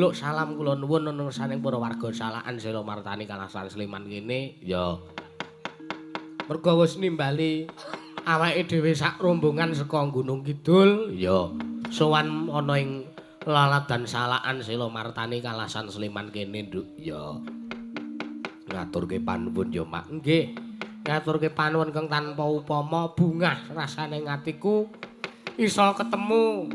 Nduk, salam kula nuwun ana saning para warga Salakan Selomartani Kalasan Sleman kene. Ya. Mergo wis nimbali awake dhewe sak rombongan saka Gunung Kidul. Ya. Sowan ana ing Laladan Salakan Selomartani Kalasan Sleman kene, Nduk. Ya. Ngaturke panuwun ya, Mak. Nggih. Ngaturke panuwun kang tanpa upama bungah rasane atiku iso ketemu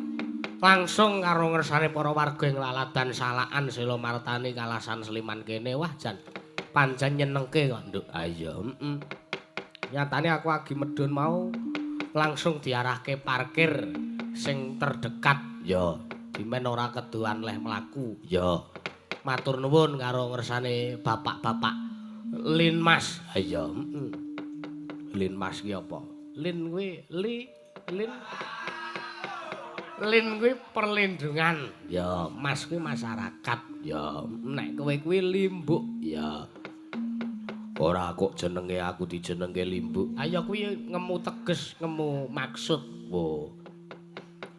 langsung karo ngersane para warga ing Laladan Salakan Selomartani Kalasan Sleman kene. Wah jan pancen nyenengke kok, Nduk. Ha iya, heeh. Nyatane aku agi medhun mau langsung diarahke parkir sing terdekat. Ya, dimen ora kedoan leh mlaku. Ya. Matur nuwun karo ngersane bapak-bapak Linmas. Ha iya, heeh. Linmas ki apa? Lin kuwi li lin Lin kuwi perlindungan. Ya, mas kuwi masyarakat. Ya, nek kowe kuwi limbuk. Ya. Ora kok jenenge aku dijenenge limbuk. Ayo kuwi ngemu teges, ngemu maksud. Wo.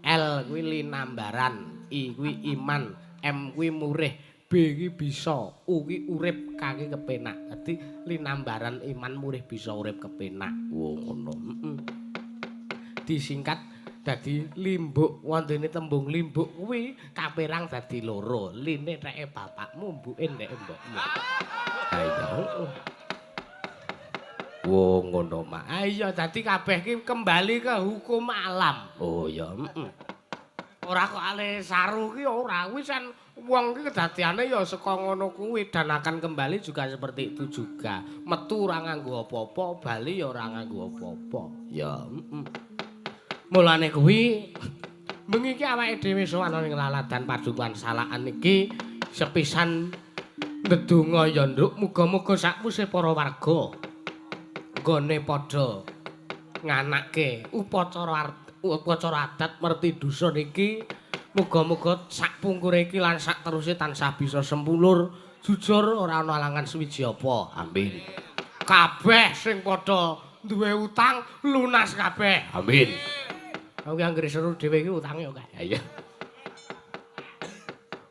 L kuwi linambaran, I kuwi iman, M kuwi murih, B kuwi bisa, U kuwi urip, K kuwi kepenak. Dadi linambaran iman murih bisa urip kepenak. Wo ngono. Heeh. Disingkat dadi limbuk, wontene tembung limbuk kuwi kaperang dadi loro. Line teke bapakmu, mbuke ndeke mbokmu. Ha iya. Wo ngono, Mak. Ha iya, dadi kabeh ki kembali ke hukum alam. Oh iya, heeh. Ora kok ale saru ki ora, kuwi san wong ki kedadiane ya saka ngono kuwi dan akan kembali juga seperti itu juga. Metu ora nganggo apa-apa, bali ya ora nganggo apa-apa. Ya, heeh. Mulane kuwi bengi iki awake dhewe sowan ning Laladan Padukuhan Salakan iki sepisan ndedonga ya, Nduk, muga-muga sakwise para warga nggone padha nganake upacara upacara adat merti dusun iki muga-muga sak pungkure iki lan sak teruse tansah bisa sempulur jujur ora ana alangan suwiji apa. Amin. Kabeh sing padha duwe utang lunas kabeh. Amin. Aku anggere seru dhewe iki utange akeh. Ha iya.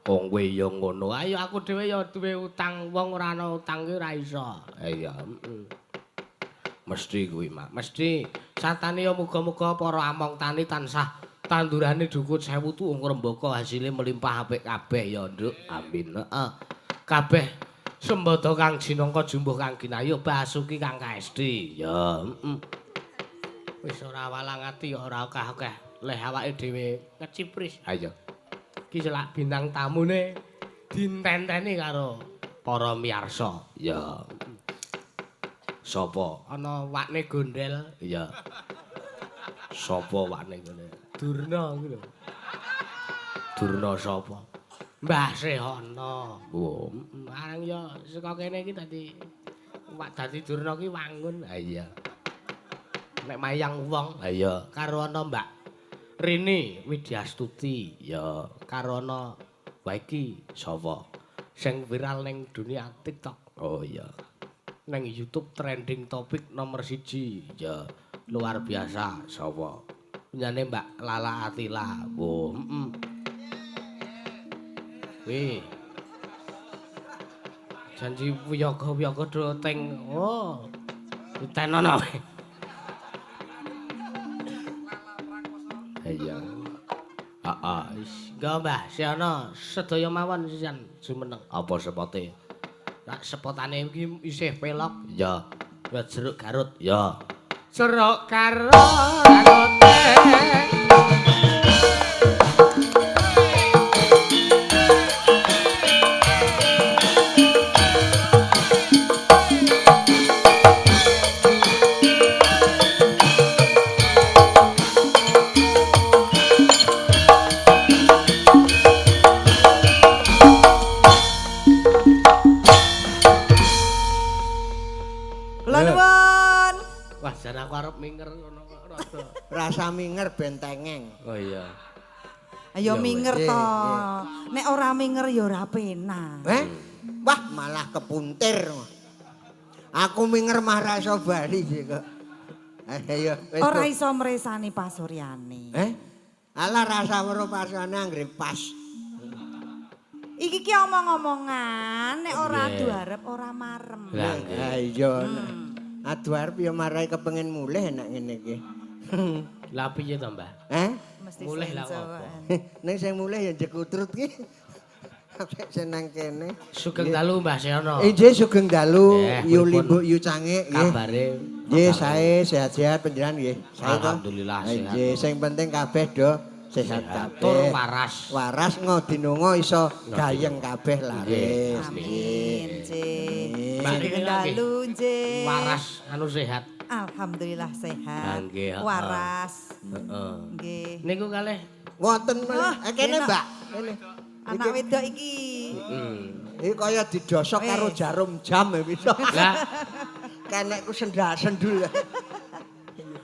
Wong kowe ya ngono. Ayo aku dhewe ya duwe utang, wong ora ana utang ki ora iso. Ha iya, heeh. Mesti kuwi, Mak. Mesti. Satane ya muga-muga para among tani tansah tandurane dukut sewu tuung rembaka hasile melimpah apik kabeh ya, Nduk. Amin. Heeh. Kabeh sembada kang jinangka jumbuh kang ginayu basuki kang kaesti. Ya, heeh. Wis ora walang ati ora akeh-akeh leh awake dhewe ngecipris. Ha iya. Iki selak bintang tamune dintenteni karo para miyarsa. Ya. Sapa? Ana wakne gondel. Iya. Sapa wakne gondel? Durna kuwi lho. Durna sapa? Mbah Sehana. Oh, arang ya saka kene iki dadi wak dadi Durna ki wangun. Ha iya. Nek mayang wong, ha iya, karo ana Mbak Rini Widyastuti, ya, karo ana wae iki sapa? Sing viral ning dunia TikTok. Oh iya. Neng YouTube trending topik nomor 1, ya, luar biasa sapa? Punyane Mbak Lala Atila. Oh, heeh. Wih. Janji wiyaga-wiyaga do teng. Oh. Ditenono. Iya. Heeh, wis. Engko Mbah Sehana sedaya mawon sisan jumeneng. Apa sepote? Rak sepotane iki isih pelok. Ya. Ya jeruk Garut. Ya. Jeruk Garut. Rasa minger bentengeng. Oh iya. Ayo minger to. Nek ora minger ya ora penak. Eh? Wah, malah kepuntir. Aku minger mah ra iso bali sih kok. Ayo wis. Ora iso mresani pasuryane. Eh? Alah rasa weruh pasuryane anggere pas. Iki ki omong-omongan nek ora adu arep ora marem. Lah nggih. Ha iya. Adu arep ya marai kepengin mulih nek ngene iki. Lah piye to, Mbah? Heh? Mulih lah apa? Ning sing mulih ya njekutrut ki. Sampai senang kene. Sugeng dalu Mbah Seno. Inggih sugeng dalu Yu Limbuk Yu Cangik nggih. Kabare? Nggih sae sehat-sehat panjenengan nggih. Sae to. Alhamdulillah sehat. Nggih sing penting kabeh do sehat kabeh. Tur waras. Waras ngodinonga iso gayeng kabeh laris. Amin. Nggih. Sugeng dalu nggih. Waras anu sehat. Alhamdulillah sehat. Nggih. Waras. Heeh. Nggih. Niku kalih wonten kene Mbak. Kene. Anak wedok iki. Iki kaya didosok karo jarum jam ya bisa. Lah kenekku sendal-sendul.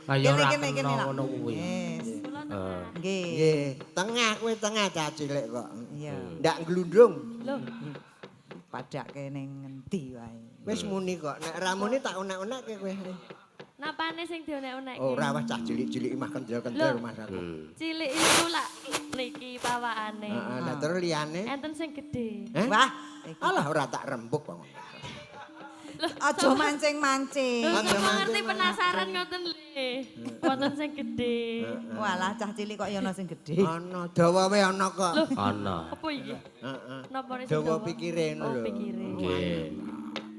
Ayo ora kena ngono kuwi. Heeh. Nggih. Nggih, tengah kowe tengah cah cilik kok. Iya. Ndak glundung. Lho. Padake ning ngendi wae. Wis muni kok. Nek ra muni tak unek-unekke kowe. Napane sing dionek-onekke? Ora wah cah cilik-cilik mah kendel-kendel rumah aku. Cilik iku lak niki pawakane. Heeh, lah terus liyane enten sing gedhe. Wah, alah ora tak rembug kok. Aja mancing-mancing. Lho, ngerti penasaran ngoten lho. Wonten sing gedhe. Walah cah cilik kok ya ana sing gedhe. Ana dawa wae ana kok. Ana. Apa iki? Heeh. Napa sing dawa pikire ngono lho. Pikire. Nggih.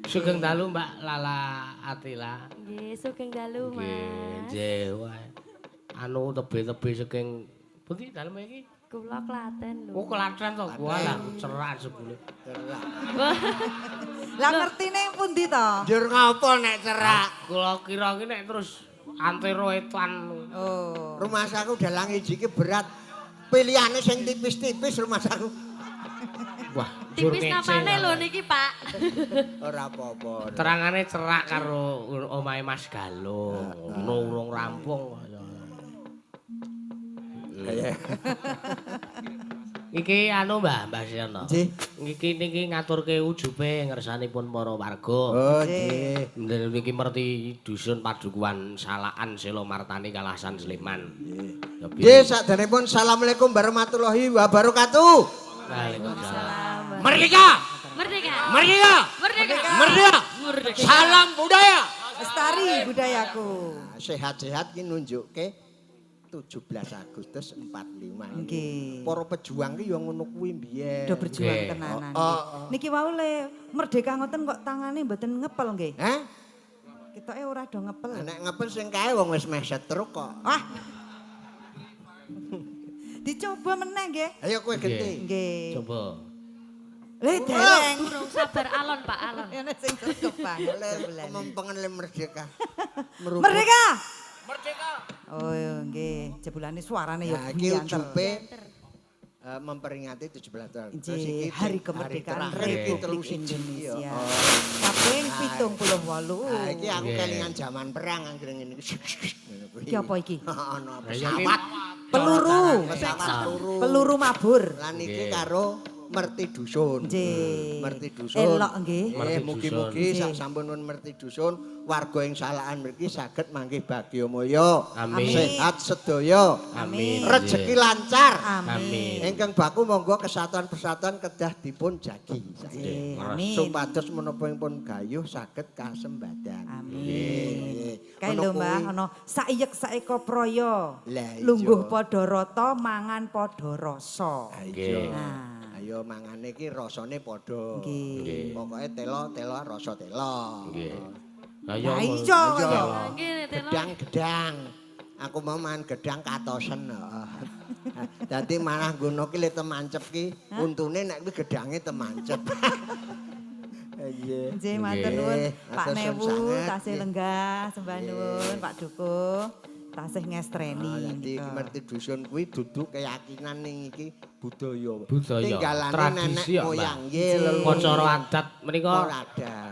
Sugeng dalu Mbak Lala Atila. Nggih, sugeng dalu Mas. Nggih, wae. Anu tebe-tebe saking pundi dalem iki? Kula Klaten lho. Oh, Klaten to. Walah cerak jebule. Cerak. Lah ngertine pundi to? Njur ngopo nek cerak? Kula kira ki nek terus antero etan. Oh. Rumahsaku dalang iji ki berat. Pilihane sing tipis-tipis rumahsaku. Wah, tipis napane lho niki, Pak. Ora apa-apa. Terangane cerak karo omahe Mas Galung. Ngono urung rampung. Iki anu Mbah, Mbah Seno. Nggih. Iki niki ngaturke ujube ngersanipun para warga. Oh, nggih. Niki merti dusun Padukuhan Salakan Selomartani Kalasan Sleman. Nggih. Nggih, sakdanipun assalamualaikum warahmatullahi wabarakatuh. Waalaikumsalam. Merdeka! Merdeka! Merdeka! Merdeka! Merdeka! Merdeka! Salam budaya! Lestari budayaku. Sehat-sehat ki nunjukke 17 Agustus 45. Nggih. Para pejuang ki ya ngono kuwi mbiyen. Do berjuang tenanan. Niki wau le merdeka ngoten kok tangane mboten ngepel nggih. Hah? Ketoke ora do ngepel. Nek ngepel sing kae wong wis meh setruk kok. Wah. Dicoba meneh nggih. Ayo kowe genti. Nggih. Coba. Le dereng. Durung sabar alon Pak alon. Ana sing sregep banget. Kemempengen le merdeka. Merdeka. Merdeka. Oh nggih, jebulane suarane ya iki ujube memperingati 17 tahun. Terus iki hari kemerdekaan Republik Indonesia. Kaping 78. Ha iki aku kelingan jaman perang anggere ngene iki. Iki apa iki? Ana pesawat peluru. Peluru mabur. Lan iki karo merti dusun. Merti dusun. Elok nggih. Mugi-mugi sak sampun merti dusun warga ing Salakan mriki saged manggih bagya mulya. Amin. Sehat sedaya. Amin. Rejeki lancar. Amin. Ingkang baku monggo kesatuan persatuan kedah dipun jagi. Amin. Supados menapa pun gayuh saged kasembadan. Amin. Kae lho Mbah ana saiyek saeka praya. Lungguh padha rata mangan padha rasa. Nggih. Ayo mangane iki rasane padha. Nggih. Pokoke telo-telo rasa telo. Nggih. Lah iya. Gedang-gedang. Aku mau mangan gedang katosen. Dadi malah ngono ki le temancep ki untune nek kuwi gedange temancep. Nggih. Nggih matur nuwun Pak Newu tasih lenggah sembah nuwun Pak Dukuh. Tasih ngestreni. Dadi merti dusun kuwi dudu keyakinan ning iki budaya. Tinggalane nenek moyang nggih leluhur. Cara adat menika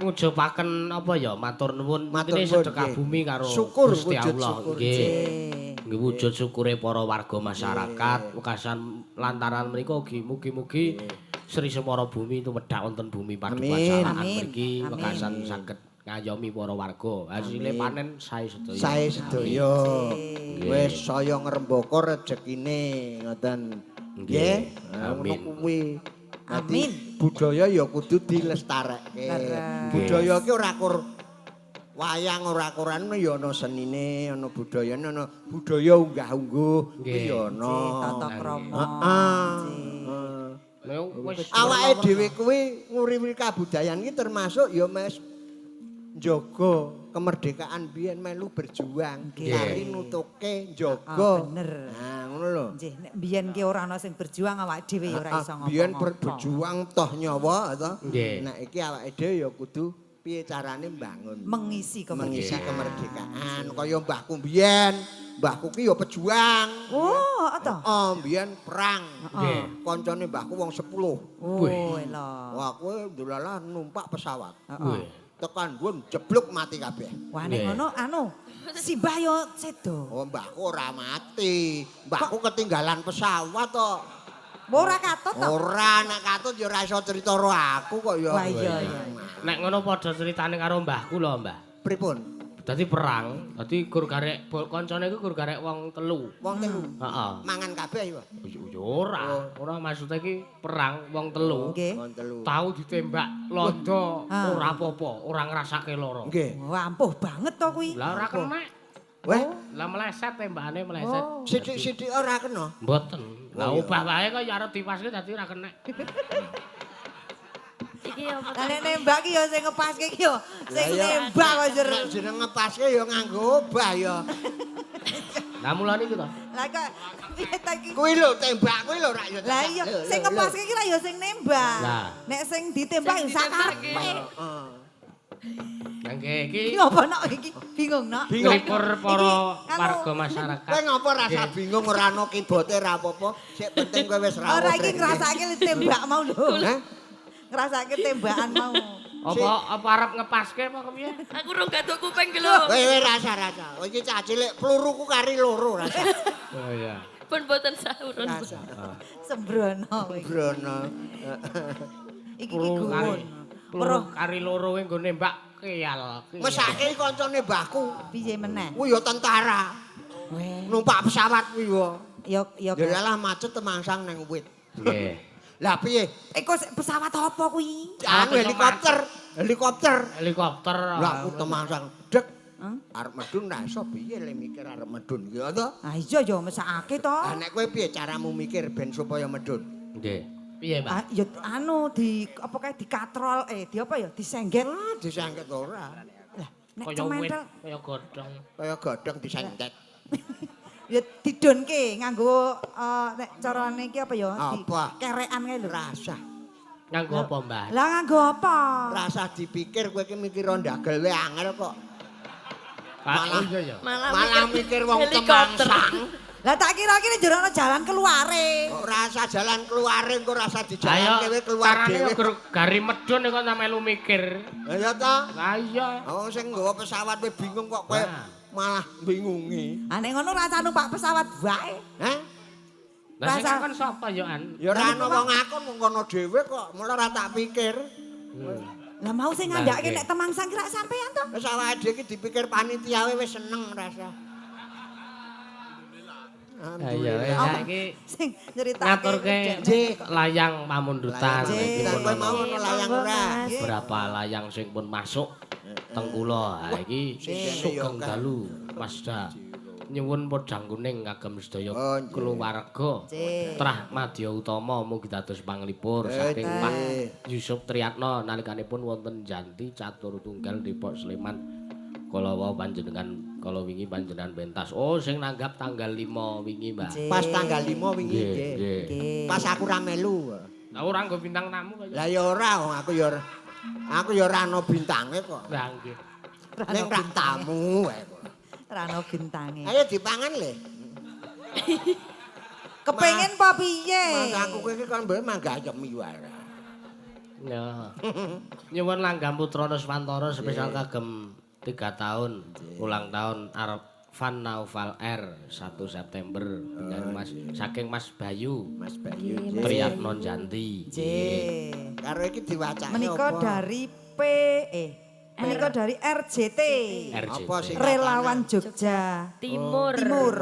ngujupaken apa ya matur nuwun intine sedekah bumi karo Gusti Allah nggih. Nggih wujud syukure para warga masyarakat wekasan lantaran menika ugi mugi-mugi Sri Semara Bumi tumedhak wonten bumi Padukuhan Salakan mriki wekasan saged ngayomi para warga. Hasile panen sae sedaya. Sae sedaya. Wis saya ngrembaka rejekine ngoten. Nggih. Ngono kuwi. Amin. Budaya ya kudu dilestarekke. Budaya ki ora kur wayang ora kuran ya ana senine, ana budayane, ana budaya unggah-ungguh kuwi ya ana. Tata krama. Heeh. Awake dhewe kuwi nguri-uri kabudayan iki termasuk ya Mas njaga kemerdekaan biyen melu berjuang, kari nutuke njaga. Bener. Nah, ngono lho. Nggih, nek biyen ki ora ana sing berjuang awake dhewe ya ora iso ngomong. Biyen berjuang toh nyawa to. Nek iki awake dhewe ya kudu piye carane mbangun, mengisi kemerdekaan. Kaya mbahku biyen, mbahku ki ya pejuang. Oh, to. Heeh, biyen perang. Nggih. Koncone mbahku wong 10. Oh, lho. Wah, kowe ndolalah numpak pesawat. Heeh. Tekan nggon jeblok mati kabeh. Wah, nek ngono anu, si mbah yo sedo. Oh, mbahku ora mati. Mbahku ketinggalan pesawat to. Ora katut to? Ora, nek katut ya ora iso cerita karo aku kok ya. Wah iya iya. Nek ngono padha critane karo mbahku lho, Mbah. Pripun? Dadi perang, dadi gur garek kancane iku gur garek wong telu. Wong telu. Heeh. Mangan kabeh ya? Ya ora. Ora maksude iki perang wong telu. Wong telu. Tau ditembak londo ora apa-apa, ora ngrasake lara. Nggih. Wah, ampuh banget to kuwi. Lah ora kena. Weh, lah meleset tembakane meleset. Sithik-sithik ora kena. Mboten. Lah obah wae kok ya arep dipaske dadi ora kena. Iki apa? Lah nek nembak ki ya sing ngepaske ki ya sing nembak kok jer. Nek jeneng ngepaske ya nganggo obah ya. Lah mulane iku to. Lah kok piye ta iki? Kuwi lho tembak kuwi lho rak ya. Lah iya sing ngepaske ki ra ya sing nembak. Nek sing ditembak ya sakarepe. Heeh. Nggih iki. Iki apa nok iki? Bingung nok. Nglipur para warga masyarakat. Kowe ngopo rasa bingung ora ono kibote ora apa-apa. Sik penting kowe wis rawuh. Ora iki ngrasake tembak mau lho. Hah? Ngrasake tembakan mau. Apa arep ngepaske apa kepiye? Aku rong gaduk kuping ki lho. Kowe rasa-rasa. Iki cah cilik peluruku kari loro rasa. Oh iya. Pun boten saurun. Sembrono kowe. Sembrono. Iki ki gumun. Peluru kari loro kuwi nggo nembak keyal. Mesake kancane mbahku. Piye meneh? Kuwi ya tentara. Numpak pesawat kuwi yo. Ya ya. Ya lah macet temangsang nang wit. Nggih. Lah piye? Eko pesawat apa kuwi? Anu helikopter, helikopter. Helikopter. Lah aku temangsang dek. Arep medun ra iso piye le mikir arep medun ki to? Ah iya ya mesakake to. Lah nek kowe piye caramu mikir ben supaya medun? Nggih. Piye, Pak? Ya anu di apa kae dikatrol di apa ya disengget. Disengget ora. Lah nek cementel kaya godhong. Kaya godhong disengget. Ya didonke nganggo nek carane iki apa ya? Apa? Kerekan kae lho. Rasa. Nganggo apa, Mbah? Lah nganggo apa? Rasa dipikir kowe iki mikir ndagel wae angel kok. Malah mikir wong temangsang. Lah tak kira-kira jero ana jalan keluare. Kok rasa jalan keluare engko rasa dijalanke kowe keluar dhewe. Gari medun kok tak melu mikir. Lah iya ta? Lah iya. Wong sing nggawa pesawat kowe bingung kok kowe malah bingungi. Ah nek ngono rasa numpak pesawat wae. Hah? Lah sing kon sapa yo An? Ya ora ana wong aku mung kono dhewe kok, mula ora tak pikir. Lah mau sing ngandhake nek temangsang kira sampean to? Wis awake dhewe iki dipikir panitia wis seneng rasa. Alhamdulillah. Iki sing nyritake ngaturke layang pamundutan iki pun mau ono layang ora. Berapa layang sing pun masuk teng kula. Ha iki sugeng dalu Mas Da. Nyuwun podhang kuning kagem sedaya keluarga Trah Madya Utama mugi dados panglipur saking Pak Yusuf Triatno nalikanipun wonten Janti Catur Tunggal Depok Sleman. Kala wau panjenengan kala wingi panjenengan pentas. Oh sing nanggap tanggal 5 wingi, Mbak. Pas tanggal 5 wingi nggih. Pas aku ra melu. Lah ora nggo bintang tamu kok. Lah ya ora wong aku ya ora ana bintange kok. Lah nggih. Ning ra tamu wae kok. Ora ana bintange. Ayo dipangan le. Kepengin apa piye? Mas aku kowe iki kon mbok manggayemi wae. Ya. Nyuwun langgam putra Nuswantara spesial kagem 3 tahun ulang tahun Arfan Naufal R 1 September dengan Mas saking Mas Bayu. Mas Bayu Triatno Janti. Nggih. Karo iki diwacane menika dari P Menika dari RJT. Apa sih? Relawan Jogja Timur. Timur.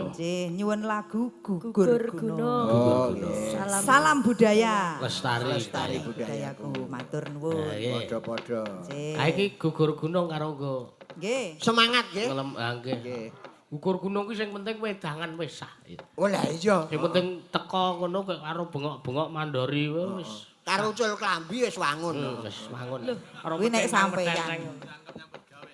Nggih, nyuwun lagu Gugur Gunung. Oh, nggih. Salam budaya. Lestari. Lestari budayaku. Budayaku matur nuwun. Padha-padha. Nggih. Ha iki gugur gunung karo nggo Nggih. Semangat nggih. ngelem nggih. Nggih. Gugur gunung kuwi sing penting wedangan wis sah. Oh lah iya. Sing penting teko ngono kok karo bengok-bengok mandori wis. Karo ucul klambi wis wangun. Wis wangun. Karo Kuwi nek sampeyan.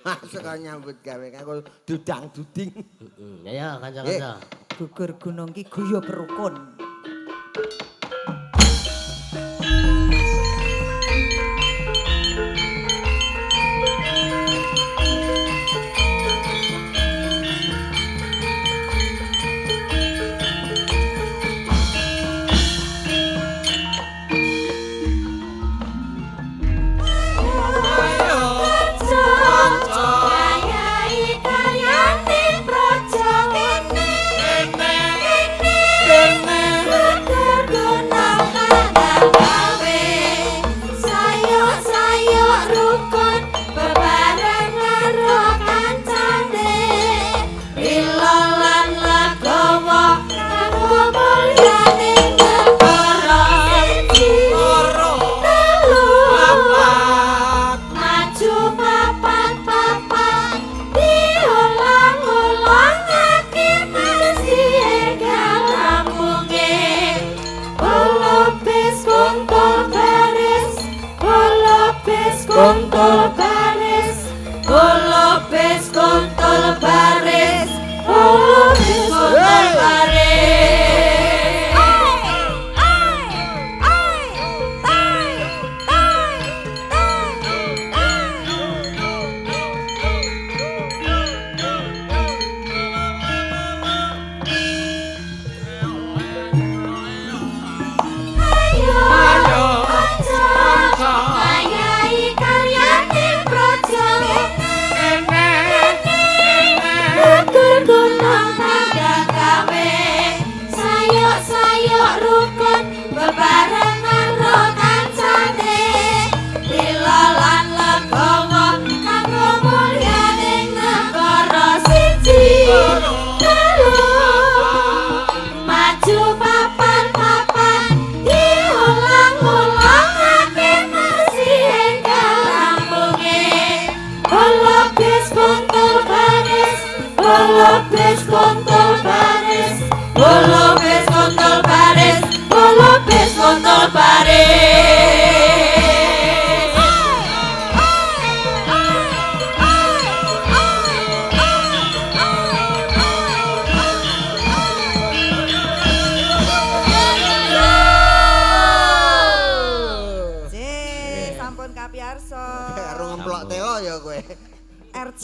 Masuk nyambut gawe aku dudang-duding. Heeh. Ya kanca-kanca. Gugur gunung ki guyub rukun.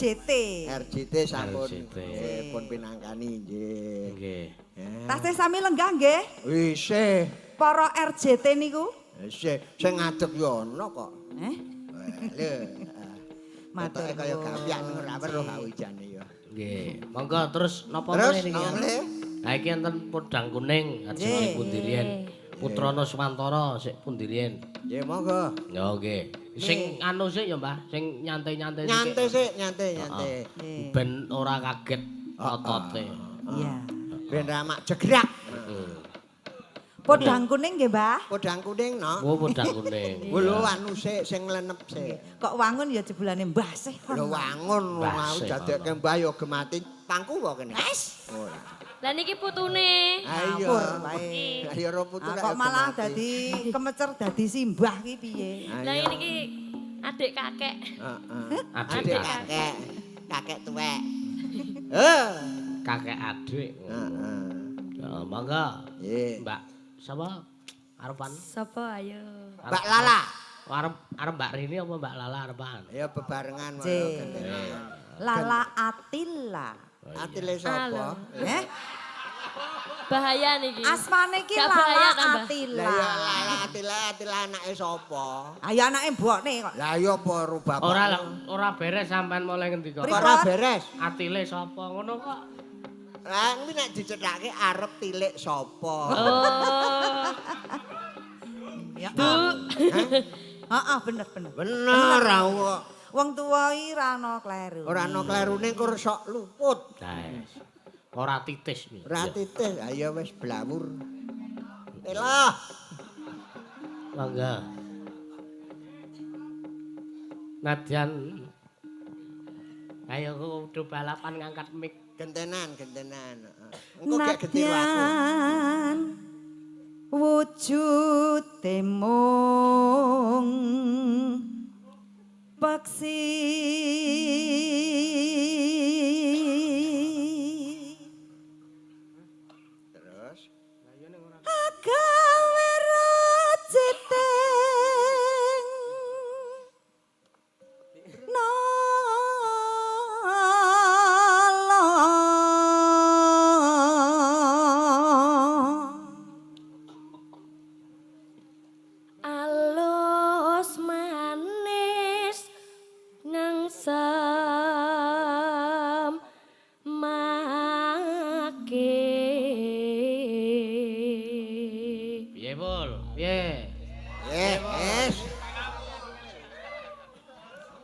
RJT sampun pun pinangkani nggih. Nggih. Tasih sami lenggah nggih? Isih. Para RJT niku? Isih, sing ngadeg yo ana kok. Eh? Lho. Matur kaya gapyak ora weruh aku ijane yo. Nggih. Monggo terus napa meneh niki? Ha iki enten podang kuning ajeng pundi riyen. Putrana Swantara sik pundi riyen. Nggih monggo. Ya nggih. Sing anu sik ya Mbah, sing nyantai-nyantai sik. Nyantai sik, nyantai-nyantai. Ben ora kaget otote. Iya. Ben ra mak jegrak. Podang kuning nggih, Mbah? Podang kuning no. Oh, podang kuning. Lho anu sik sing nglenep sik. Kok wangun ya jebulane Mbah sih. Lho wangun mau dadekke Mbah ya gemati pangku wae kene. Wes. Ora. Lah niki putune. Ayo. Ayo ro putu kok malah dadi kemecer dadi simbah ki piye? Lah niki adik kakek. Heeh. Adik kakek. Kakek tuwek. Heh. Kakek adik. Heeh. Ya monggo. Nggih. Mbak sapa? Arepan? Sapa ayo? Mbak Lala. Arep Mbak Rini apa Mbak Lala arepan? Ya bebarengan. Lala Atila. Atile sapa? Eh? Bahaya niki. Asmane iki Lala Atila. Lah ya Lala Atila, Atila anake sapa? Ayo anake mbokne kok. Lah iya apa ro bapak? Ora ora beres sampean mulai ngendika. Ora beres. Atile sapa ngono kok. Lah kuwi nek dicethake arep tilik sapa? Oh. Ya. Bu. Heeh, bener bener. Bener aku kok. Wong tuwa iki ora ana kleru. Ora ana klerune kur sok luput. Ora titis. Ora titis. Ayo wis blawur. Elah. Mangga. Nadyan ayo kudu balapan ngangkat mic. Gentenan, gentenan. Engko gak getiru aku. Wujude mung peksi. Terus agawe rajiting nala. Alus manis ngangsem make. Piye, Pul? Piye? Es.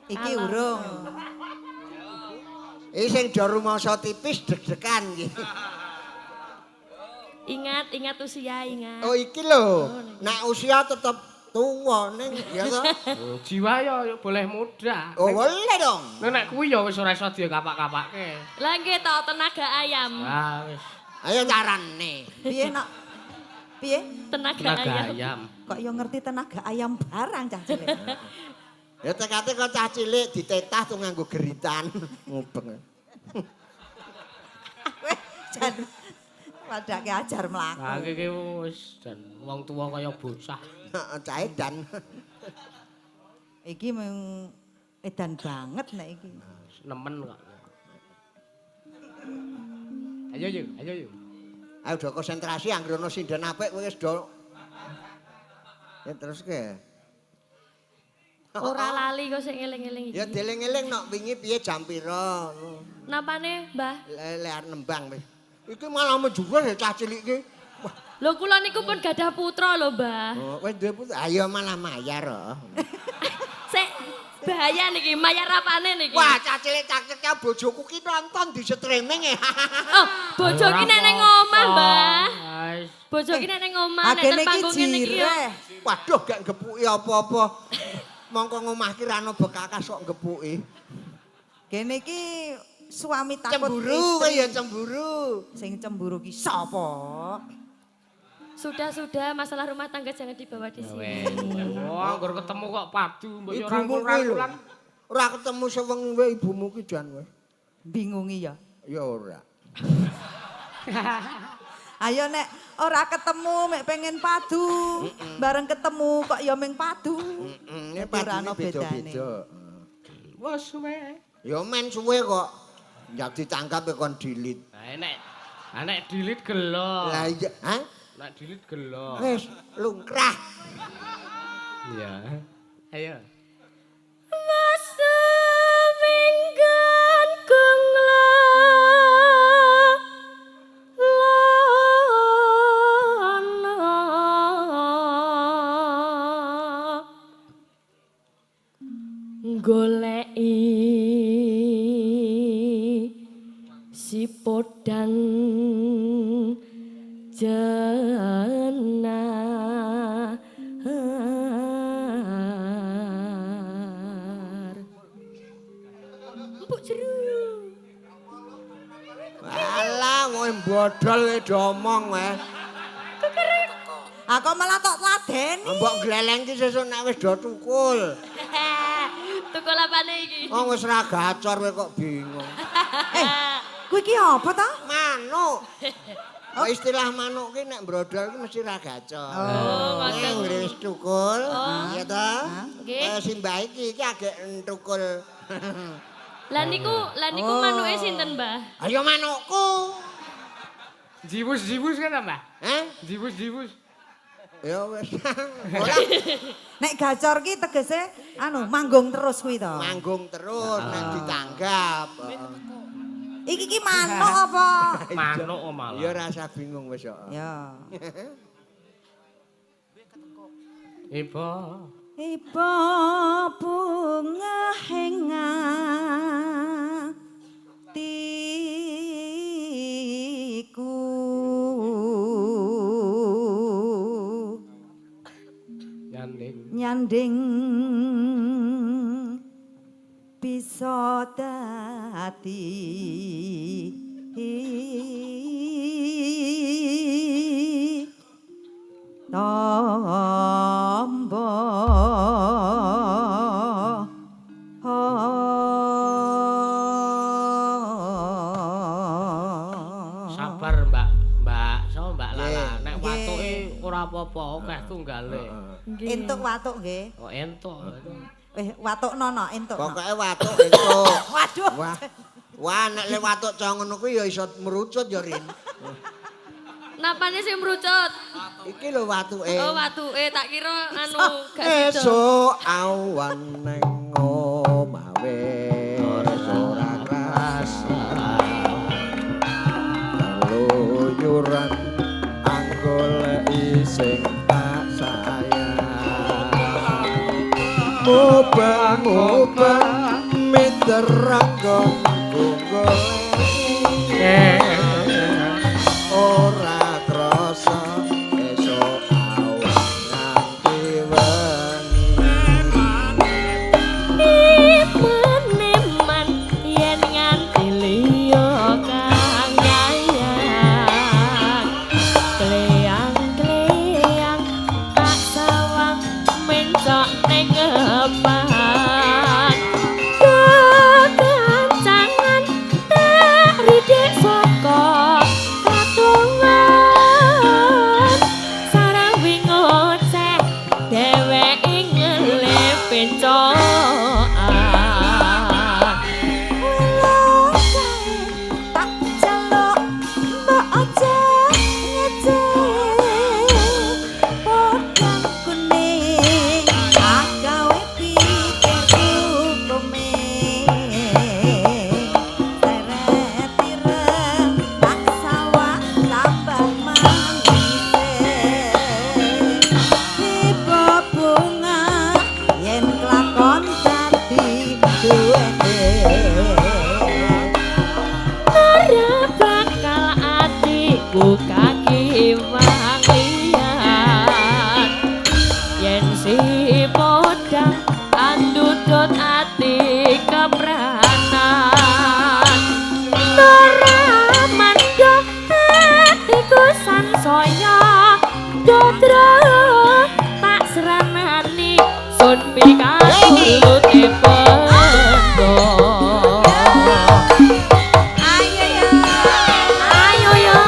Iki urung. Iki sing do rumangsa tipis deg-degan iki. Ingat, ingat usia, ingat. Oh iki lho, nek usia tetep tuwa ning ya to. Jiwa ya boleh muda. Oh boleh dong. Nek kuwi ya wis ora iso dikapak-kapake. Lah nggih to tenaga ayam. Ah wis. Ayo carane. Piye nak? Piye? Tenaga ayam. Kok ya ngerti tenaga ayam barang cah cilik. Ya tekate kok cah cilik ditetah tuh nganggo geritan ngubeng. Weh, jan padake ajar mlaku. Lah iki wis jan wong tuwa kaya bocah. Heeh, cah edan. Iki mung edan banget nek iki. Nemen kok. Ayo yuk, ayo yuk. Ayo do konsentrasi anggere ono sinden apik kowe wis do. Ya terus ke. Ora lali kok sing eling-eling iki. Ya dieling-eling nok wingi piye jam pira. Napane, Mbah? Lek arep nembang wis. Iki malah menjurus ya cah cilik iki. Lho kula niku pun gadah putra lho, Mbah. Oh, wis duwe putra. Ayo malah mayar kok. Sik bahaya niki, mayar apane niki? Wah, cah cilik cah bojoku ki nonton di streaming e. Oh, bojo ki nek ning omah, Mbah. Bojo ki nek ning omah nek ten panggung ngene iki yo. Waduh, gak gepuki apa-apa. Mongko ngomah ki ra ono bekakas kok gepuki. Kene iki suami takut cemburu kowe ya cemburu. Sing cemburu ki sapa? Sudah-sudah masalah rumah tangga jangan dibawa di sini. Wah, anggar ketemu kok padu mbok yo rangkul-rangkulan. Ora ketemu sewengi wae ibumu ki jan kowe. Bingungi ya? Ya ora. Ayo nek ora ketemu mek pengen padu, bareng ketemu kok ya meng padu. Heeh, padune beda-beda. Wes suwe. Ya men suwe kok. Ndak ditanggap kon delete. Lah nek delete gelo. Lah iya, ha? Nek delete gelo. Wis lungkrah. Iya. Ayo. Minggan kung goleki si podang jenar. Empuk jeru. Alah, kowe bodol kowe domong kowe. Aku malah tok ladeni. Mbok gleleng ki sesuk nek wis do tukul. Tukul apane iki? Wong wis ra gacor kowe kok bingung. Kuwi iki apa ta? Manuk. Oh, istilah manuk ki nek brodol ki mesti ra gacor. Oh, ngoten. Wis tukul, ya ta? Nggih. Simbah iki agek tukul. Lah niku manuke sinten, Mbah? Ayo manukku. Jiwus-jiwus kan ta, Mbah? Hah? Jiwus-jiwus. Ya wis. Ora. Nek gacor ki tegese anu manggung terus kuwi to. Manggung terus nek ditanggap. Iki ki manuk apa? Manuk malah. Ya rasa bingung wis kok. Ya. Ibu. Iba bunga atiku nyanding nyanding bisa dadi tombo. Sabar Mbak, Mbak, sapa Mbak Lala, nek watuke ora apa-apa, akeh tunggale. Entuk watuk nggih. Oh, entuk. Watuk nono entuk. Pokoke watuk entuk. Waduh. Wah. Wah, nek le watuk cah ngono kuwi ya iso merucut ya, Rin. Napane sing merucut? Iki lho watuke. Oh, watuke tak kira anu gak sida. Esuk awan nang omah wis ora krasa. Keluyuran anggoleki sing tak sayang. Mubang-mubang miterang nggonku goleki. Ora krasa esuk awan nganti wengi. Eman-eman yen nganti liya kang nyayang. Kleyang-kleyang tak sawang mencok ning ngepan. Kekancangan tak ridik saka katungan. Sarawi ngoceh dheweke ngelih pencokan. Welo kae tak jaluk mbok aja ngece. Podang kuning agawe pikirku kume. Seret ireng tak sawang tambah manise. Tiba bunga yen kelakon dadi duweke. Ora bakal atiku kakiwang liyan. Yen si podang andudut ati kepranan. Ora mandha atiku sansaya dodro tak seranani sun pikatulute pendho. Ayo ya. Ayo yo.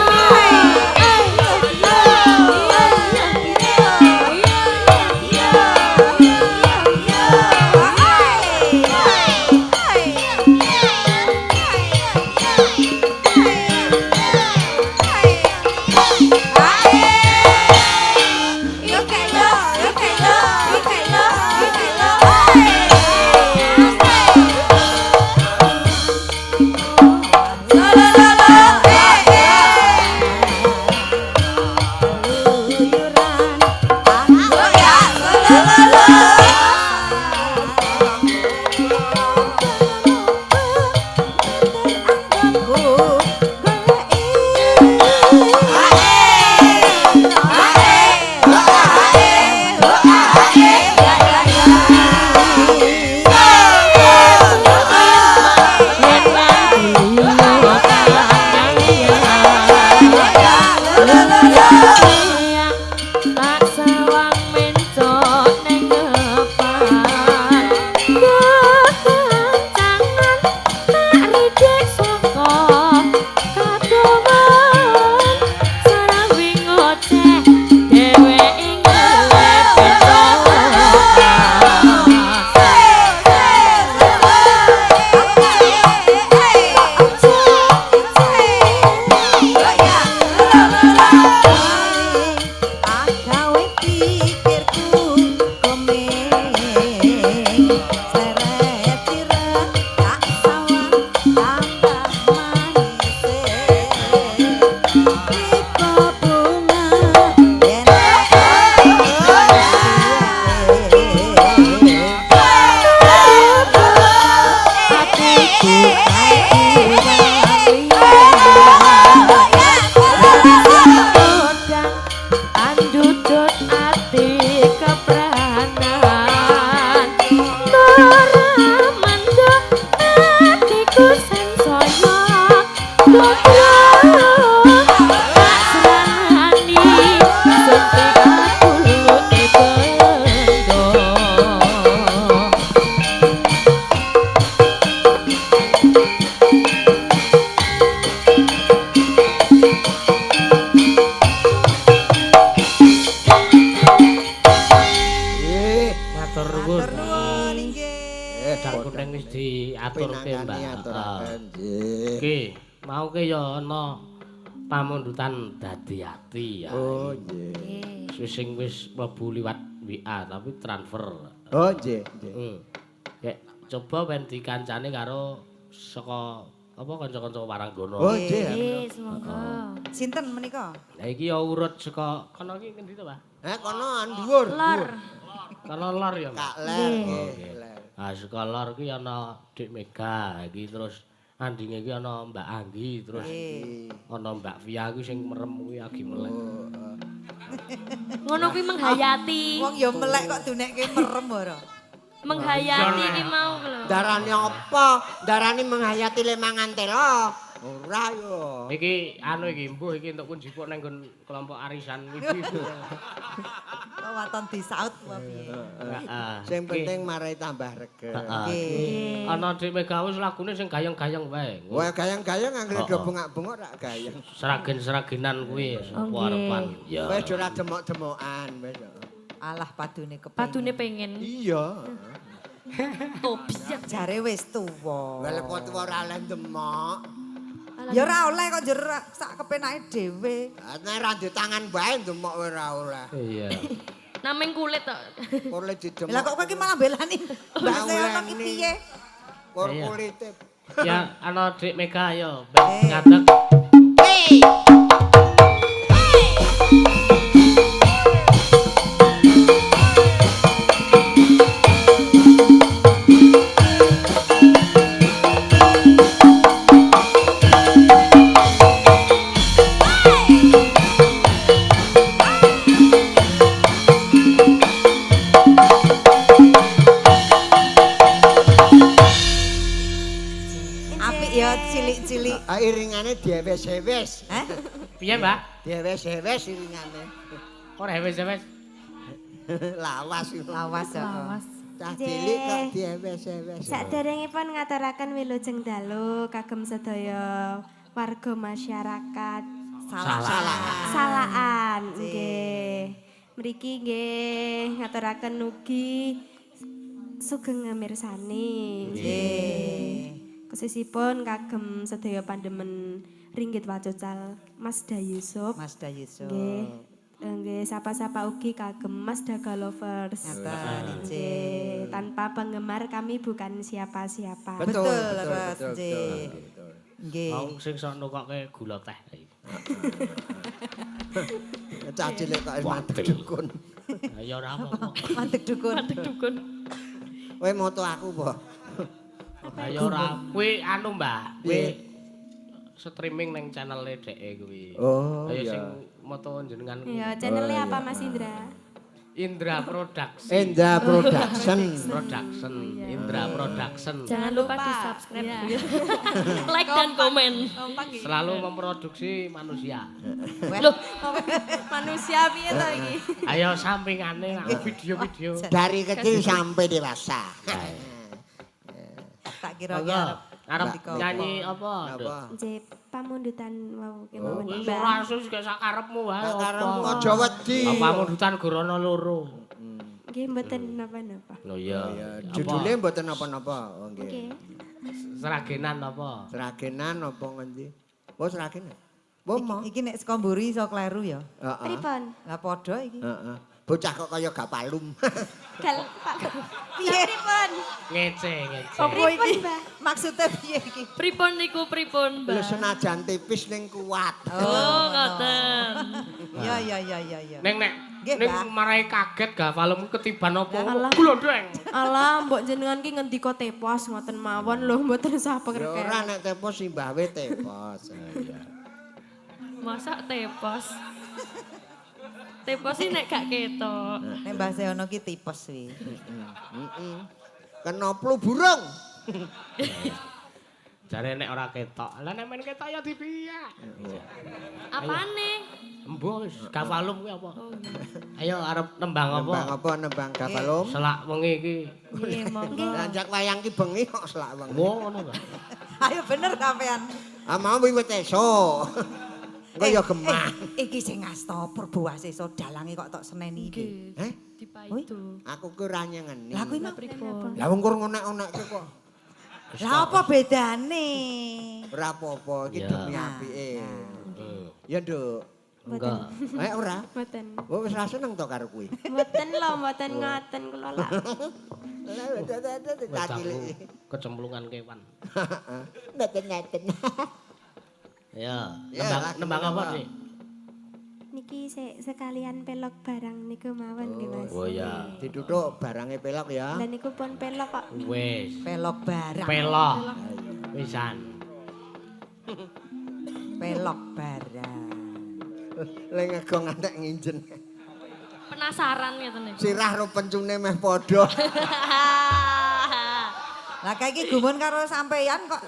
Diaturke, Mbak. Aturaken nggih. Iki mau ke ya ana pamundutan dadi ati ya. Oh nggih. Wis sing wis mlebu liwat WA tapi transfer. Oh nggih, nggih. Kek coba ben dikancane karo saka apa kanca-kanca Waranggana. Oh nggih. Nggih, semoga. Sinten menika? Lah iki ya urut saka kono iki ngendi to, Pak? Kono dhuwur. Lor. Kono lor ya, Mbak. Kak Ler nggih. Ah saka lor iki ana Dik Mega iki terus andinge iki ana Mbak Anggi terus ana Mbak Via kuwi sing merem kuwi agi melek. Ngono kuwi menghayati. Wong ya melek kok dunekke merem ora. Menghayati iki mau lho. Darane apa? Darane menghayati le mangan telo. Ora yo. Iki anu iki mbuh iki entuk kunjipuk nang nggon kelompok arisan ibu-ibu. Kok waton disaut apa piye? Heeh. Sing penting marai tambah regeng. Heeh. Ana Dik Mega wis lagune sing gayeng-gayeng wae. Wah gayeng-gayeng anggere do bengak-bengok rak gayeng. Seragen-seragenan kuwi sapa arepan. Ya. Wis ora demok-demokan wis. Alah padune kepengin. Padune pengen. Iya. Tobiat jare wis tuwa. Lah kok tuwa ora oleh demok. Ya ora oleh kok njur sak kepenake dhewe. Nek ora ndek tangan bae demok ora oleh. Iya. Nameng kulit tok. Kulit didemok. Lah kok kowe iki malah belani Mbak Seono ki piye? Kur kulite. Ya ana Dik Mega ayo ben ngadeg. Hey. Iringane diewes-ewes. Hah? Piye, Mbak? Diewes-ewes iringane. Ora ewes-ewes. Lawas iku. Lawas ya. Lawas. Cah cilik kok diewes-ewes. Saderengipun ngaturaken wilujeng dalu kagem sedaya warga masyarakat Salaan. Nggih. Mriki nggih ngaturaken ugi sugeng mirsani. Nggih. Khususipun kagem sedaya pandemen ringgit wacucal Mas Dayusuf. Mas Dayusuf. Nggih. Nggih, sapa-sapa ugi kagem Mas Daga Lovers. Ngaten nggih. Tanpa penggemar kami bukan siapa-siapa. Betul, betul, betul. Nggih. Wong sing sok nukokke gula teh. Cah cilik kok mandek dukun. Ya ora apa-apa. Mandek dukun. Mandek dukun. Kowe moto aku apa? Ayo ora kuwi anu Mbak, kuwi streaming nang channel-e dheke kuwi. Oh, ayo iya. Sing moto jenengan kuwi. Iya, channel-e apa Mas Indra? Indra Production. Indra Production. Production. Indra Production. Jangan lupa di-subscribe. Ya. Like dan komen. Selalu memproduksi manusia. Loh, manusia piye to iki? Ayo sampingane video-video. Dari kecil sampai dewasa. Tak kira-kira arep nyanyi apa? Nggih, pamundutan wau kemawon. Wis ora sus gak sakarepmu wae. Sakarepmu aja wedi. Pamundutan gorono loro. Nggih, mboten napa-napa. Lho iya. Judule mboten napa-napa. Oh nggih. Seragenan apa? Seragenan apa ngendi? Oh seragenan. Wo iki nek saka mburi iso kleru ya. Heeh. Pripun? Lah padha iki. Heeh. Bocah kok kaya gak palum. Gal Pak. Piye pripun? Ngece, ngece. Apa iki? Mbah? Maksudnya piye iki? Pripun niku pripun, Mbah? Lho senajan tipis ning kuat. Oh, ngoten. Ya ya ya ya ya. Ning nek ning marai kaget gak palem ketiban apa glondeng. Alah, mbok jenengan ki ngendika tepos ngoten mawon lho, mboten usah Ya ora nek tepos simbahe tepos. Iya. Masak tepos. Tepos sih nek gak ketok. Nek Mbah Seono ki tipes kuwi. Heeh. Kena flu burung. Jare nek ora ketok. Lah nek men ketok ya dipiye? Apane? Embuh wis gafalum kuwi apa? Ayo arep nembang apa? Nembang apa? Nembang gafalum. Selak wengi iki. Nggih, monggo. Lanjak wayang ki bengi kok selak wengi. Wo ngono ta. Ayo bener sampean. Ah mau wiwit esuk. Engko ya gemah. Iki sing ngasta Purbowaseso dalange kok tok seneni iki. Heh? Dipaido. Aku ki ora nyengeni. Lah kuwi pripun? Lah wong kur ngonek-onekke kok. Lah apa bedane? Ora apa-apa, iki demi apike. Ya, Nduk. Enggak. Eh ora? Mboten. Oh wis ra seneng to karo kuwi. Mboten lho, mboten ngoten kula lak. Lah kecemplungan kewan. Mboten ngoten. Ya, nembang apa sih? Niki sekalian pelok barang niku mawon nggih Mas. Oh iya. Dituthuk barange pelok ya. Lah niku pun pelok kok. Wis. Pelok barang. Pelok. Wisan. Pelok barang. Le ngegong ngantek nginjen. Penasaran ngeten niku. Sirah ro pencune meh padha. Lah kae iki gumun karo sampeyan kok.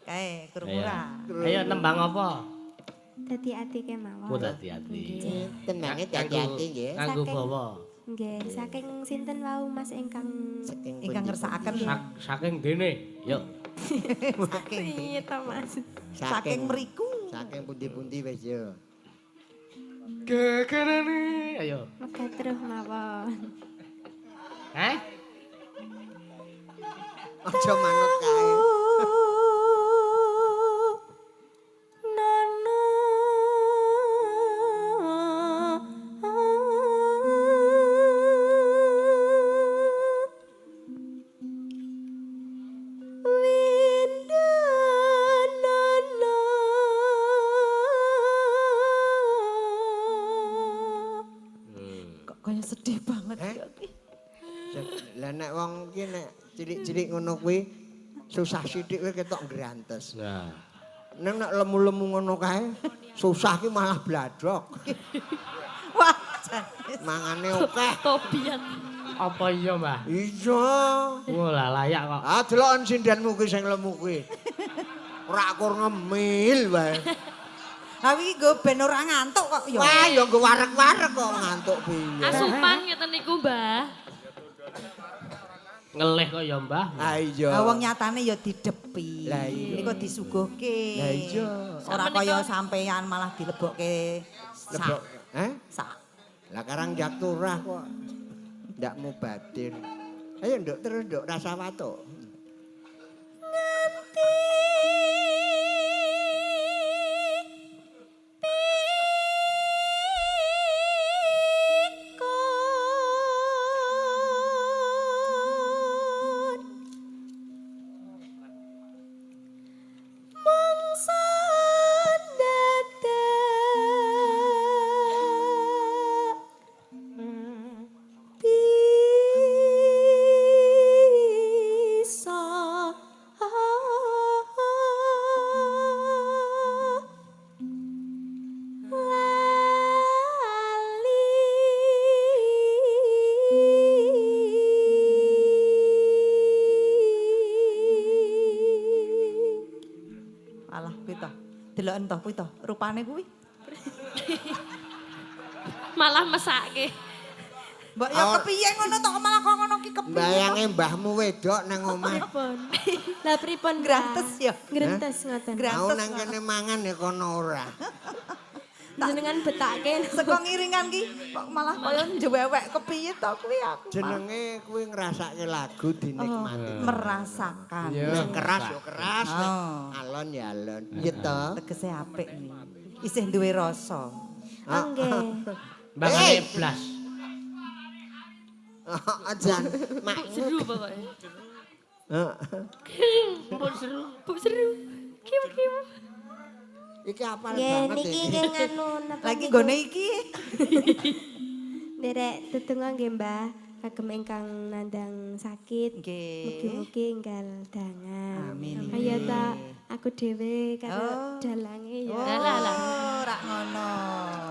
Kae krungu ra. Ayo nembang apa? Dadi ati kemawon. Oh dadi ati. Tenange dadi ati nggih. Kanggo bawa. Nggih, saking sinten wau Mas ingkang ingkang ngersakaken saking dene. Yuk. Saking piye to Mas? Saking mriku. Saking pundi-pundi wis yo. Gegerane ayo. Megatruh mawon. Heh? Aja manut kae. Sedih banget ya. Lah nek wong iki nek cilik-cilik ngono kuwi susah sithik kuwi ketok ngrantes. Nah. Nek nek lemu-lemu ngono kae susah ki malah bladok. Wah, mangane akeh. Tobiat. Apa iya, Mbah? Iya. Wah, lah layak kok. Ah, deloken sindenmu kuwi sing lemu kuwi. Ora kur ngemil wae. Lah iki nggo ben ora ngantuk kok ya. Wah, ya nggo warek-warek kok ngantuk piye. Asupan ngeten niku, Mbah. Ngelih kok ya, Mbah. Ha iya. Lah wong nyatane ya didepi. Niku disuguhke. Lah iya. Ora kaya sampean malah dilebokke. Lebok. Heh? Sak. Lah karang jak turah kok. Ndak mubadir. Ayo nduk terus nduk rasa watuk. Nganti Deloken to kuwi to, rupane kuwi. Malah mesake. Mbok ya kepiye ngono to malah kok ngono ki kepiye. Bayange mbahmu wedok nang omah. Lah pripun grantes ya? Grantes ngoten. Aku nang kene mangan ya kono ora. Jenengan betake saka ngiringan ki kok malah kaya njewewek kepiye to kuwi aku. Jenenge kuwi ngrasake lagu dinikmati. Merasakan. Nek keras ya keras, nek alon ya alon. Iya to. Tegese apik iki. Isih duwe rasa. Nggih. Mbangane blas. Ajan mak seru pokoke. Heeh. Bu seru, bu seru. Kiu-kiu. Iki apal banget iki. Niki nggih nganu napa. Lagi nggone iki. Nderek tetungga nggih Mbah, kagem ingkang nandang sakit. Nggih. Mugi-mugi enggal dangan. Amin. Ayo ta aku dhewe karo dalange ya. Lah lah. Ora ngono.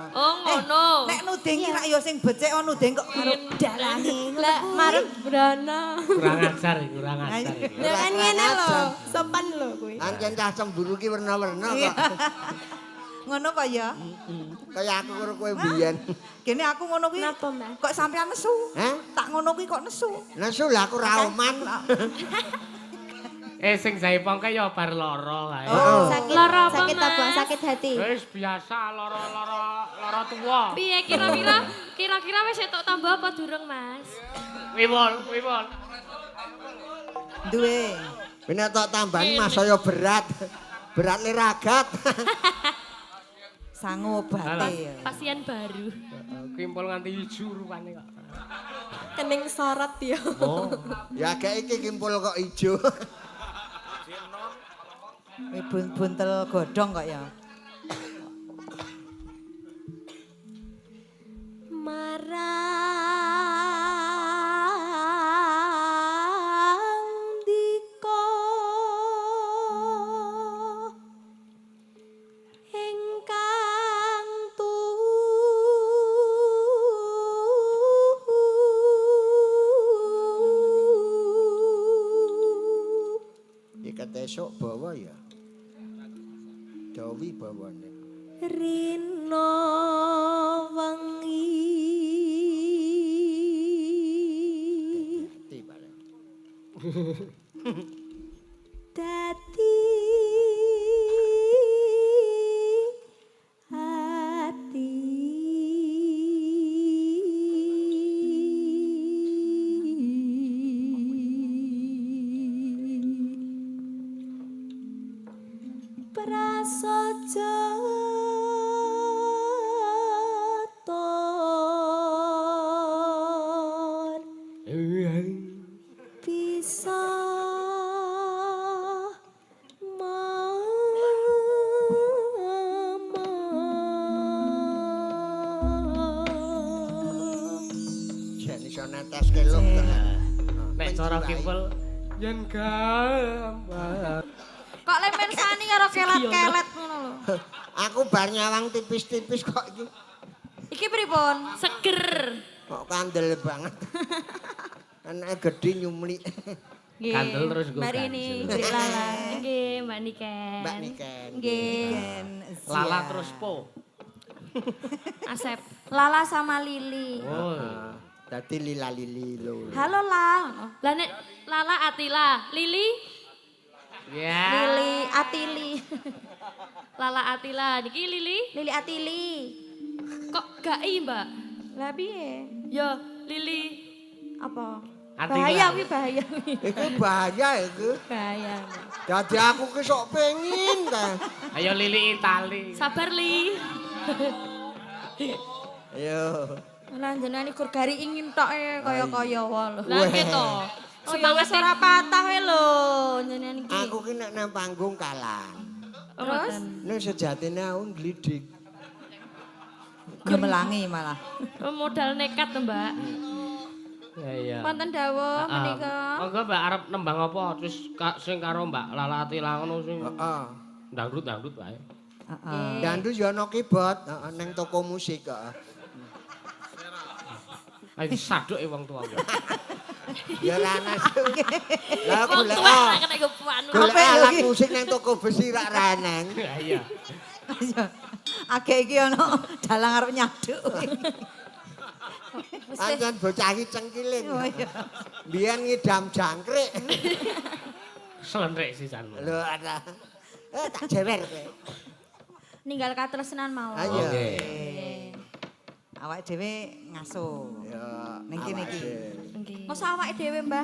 Oh ngono. Nek nuding ki rak ya sing becik oh nuding kok karo dalange. Lah marep brana. Kurang ajar, kurang ajar. Lah kan ngene lho, sopan lho kuwi. Ancen cah cemburu ki werna-werna kok. Ngono apa ya? Kaya aku karo kowe mbiyen. Gene aku ngono kuwi. Napa, Mbah? Kok sampean nesu? Hah? Tak ngono kuwi kok nesu. Nesu lah aku ra oman. Sing jaipong kae ya bar lara kae. Oh, sakit Lara apa, sakit apa? Mas? Sakit hati. Wis biasa lara-lara lara tuwa. Piye kira-kira kira-kira wis entuk tambah apa durung, Mas? Wimol, wimol. Duwe. Nek tok tambahan mas saya berat. Berat le ragat. Sangu obate. Pasien baru. Kimpul nganti ijo rupane kok. Kening sorot ya. Oh. Ya gak iki kimpul kok ijo. Buntel godhong kok ya. Marang dika ingkang tuhu iket esuk bawa ya. Dawi bawane. Rina wengi. Dadi ati prasaja bisa jan iso neteske luk tenan. Nek cara kimpul yen gambar. Kok le pensani karo kelet-kelet ngono lho. Aku bar nyawang tipis-tipis kok iki. Iki pripun? Seger. Kok kandel banget. Anake gedhe nyumlik. Kandel terus nggo. Mbak Rini, Mbak Lala. Nggih, Mbak Niken. Mbak Niken. Nggih. Lala terus po. Asep. Lala sama Lili. Oh. Dadi Lila Lili lho. Halo Lal. Lah nek Lala Atila, Lili? Ya. Lili Atili. Lala Atila, niki Lili? Lili Atili. Kok gak i, Mbak? Lah piye? Ya, Lili. Apa? Atila. Bahaya kuwi bahaya kuwi. Iku bahaya iku. Bahaya. Dadi aku ki sok pengin ta. Ayo Lili Itali. Sabar, Li. Ayo. Lah jenengan iku gari ingin tok e kaya-kaya wae lho. Lah nggih to. Oh ya wis ora patah wae lho jenengan iki. Aku ki nek nang panggung kalah. Terus Nek sejatine aku nglidik. Gemelangi malah. Modal nekat to, Mbak. Ya iya. Wonten dawuh menika. Monggo Mbak arep nembang apa terus sing karo Mbak Lala Atila ngono sing. Heeh. Dangdut-dangdut wae. Heeh. Dangdut ya ana keyboard, heeh nang toko musik heeh. Ayo saduke wong tuwa. Ya ora ana. Lah Wong golek tuwa ora kena nggo anu. Golek alat musik nang toko besi rak ra eneng. Iya. Agek iki ana dalang arep nyaduk. Pancen bocah iki cengkiling. Oh iya. Biyen ngidam jangkrik. Slendrek sisan. Lho ana. Tak jewer kowe. Ninggal katresnan mawon. Ayo. Oke. Awake dhewe ngaso. Ya. Ning kene iki. Nggih. Masa awake dhewe, Mbah?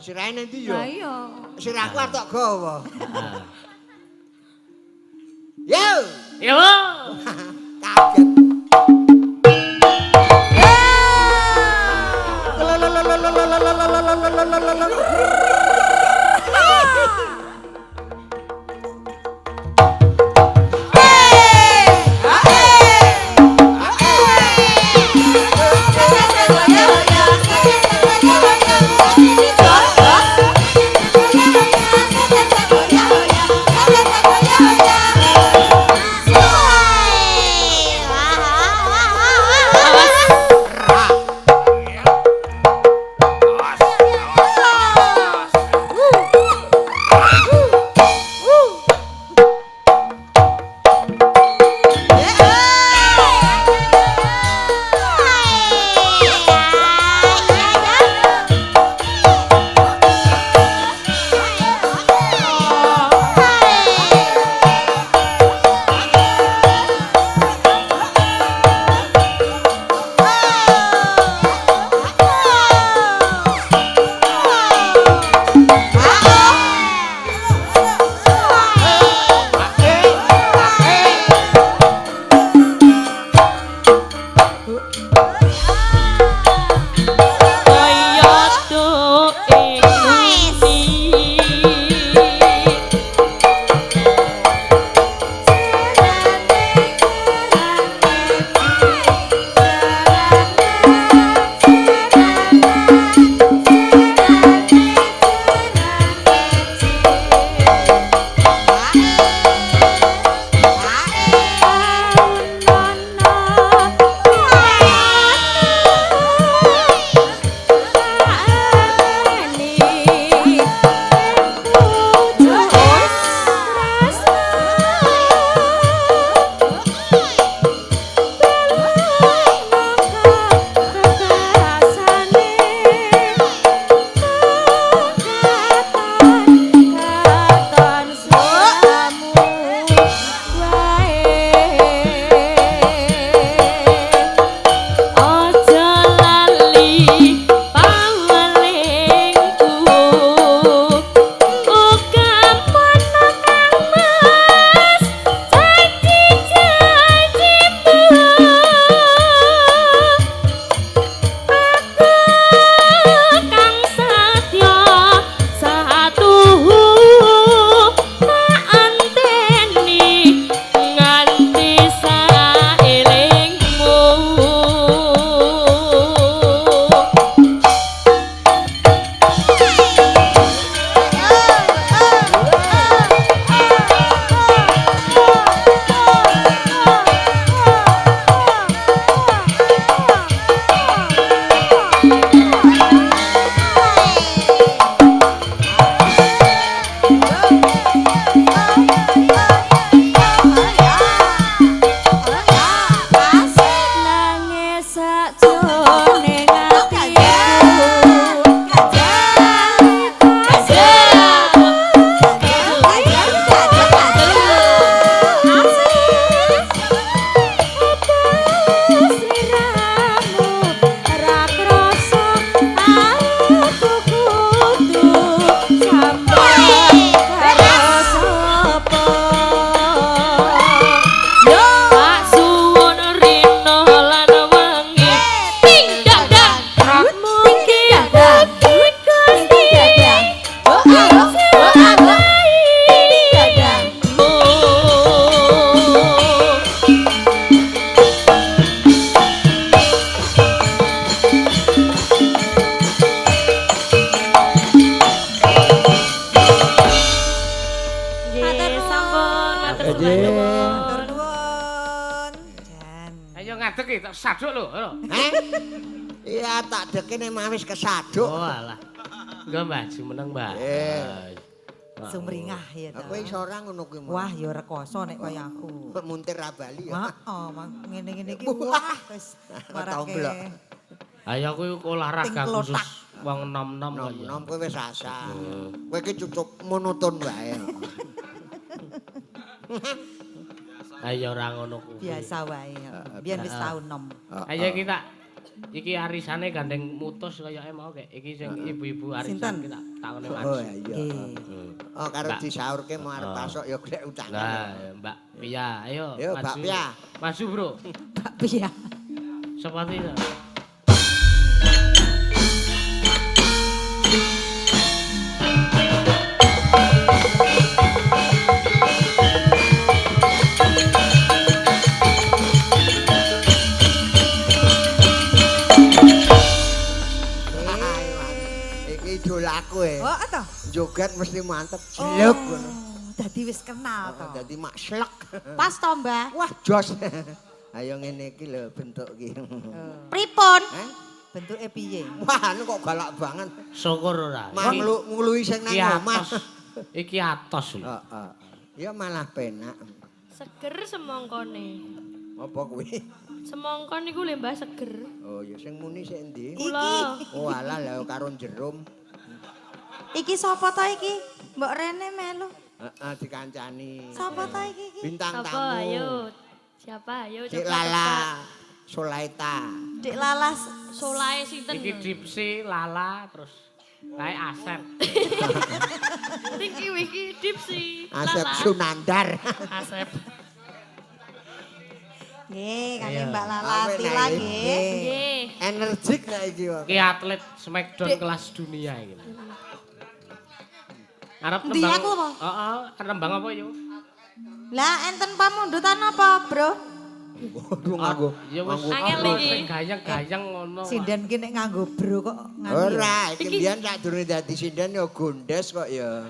Sirahe nang ndi yo? Lah iya. Sirahku arep tok gawa. Yo. Yo. Kaget. Awas. Nggih, sampun matur nuwun. Matur nuwun. Jan. Ayo ngadeg iki tak saduk lho. Heh? Iya tak dekene mah wis kesaduk. Oh alah. Engko Mbah jumeneng Mbah. Sumringah ya ta. Kowe iso ora ngono kuwi. Wah ya rekoso nek kaya aku. Muntir ra bali ya. Heeh, ngene-ngene iki wah wis marake. Ayo kuwi olahraga khusus wong enom-enom kok ya. Enom kowe wis rasa. Kowe iki cucup monoton wae. Ayo ora ngono kuwi. Biasa wae. Biyen wis tau nom. Ayo kita iki arisane gandeng mutus kayake mau kek. Iki sing ibu-ibu arisan kita takone maju. Oh iya. Oh karo disaurke mau arep pasok ya golek utangan. Lah Mbak Pia, ayo maju. Mbak Pia. Maju, Bro. Mbak Pia. Sepati to. Idolaku e. Oh, toh. Joget mesti mantep, jelek ngono. Dadi wis kenal to. Dadi mak slek. Pas to, Mbah. Wah, jos. Ayo ngene iki lho bentuk iki. Pripun? Bentuke piye? Wah, anu kok galak banget. Syukur ora. Ngluwi sing nang omah. Iki atos lho. Heeh. Ya malah penak. Seger semongkone. Apa kuwi? Semongko niku lho Mbah seger. Oh ya sing muni sik endi? Kula. Oh alah lha karo jerum. Iki sapa ta iki? Mbok rene melu. Heeh dikancani. Sapa ta iki? Bintang sapa, tamu. Ayo. Siapa? Ayo Dik Lala Solaita. Dik Lala Solae sinten? Iki Dipsi Lala terus kae Asep. Iki iki Dipsi. Asep Sunandar. Asep. Nggih, kali Mbak Lala Tila nggih. Nggih. Energik nek iki kok. Iki atlet Smackdown kelas dunia iki. Arep nembang. Aku apa? Heeh, arep nembang apa yo? Lah enten pamundutan apa, Bro? Waduh nganggo. Ya wis angel iki. Gayeng-gayeng ngono. Sinden ki nek nganggo bro kok nganggo. Ora, iki mbiyen sadurunge dadi sinden ya gondes kok ya.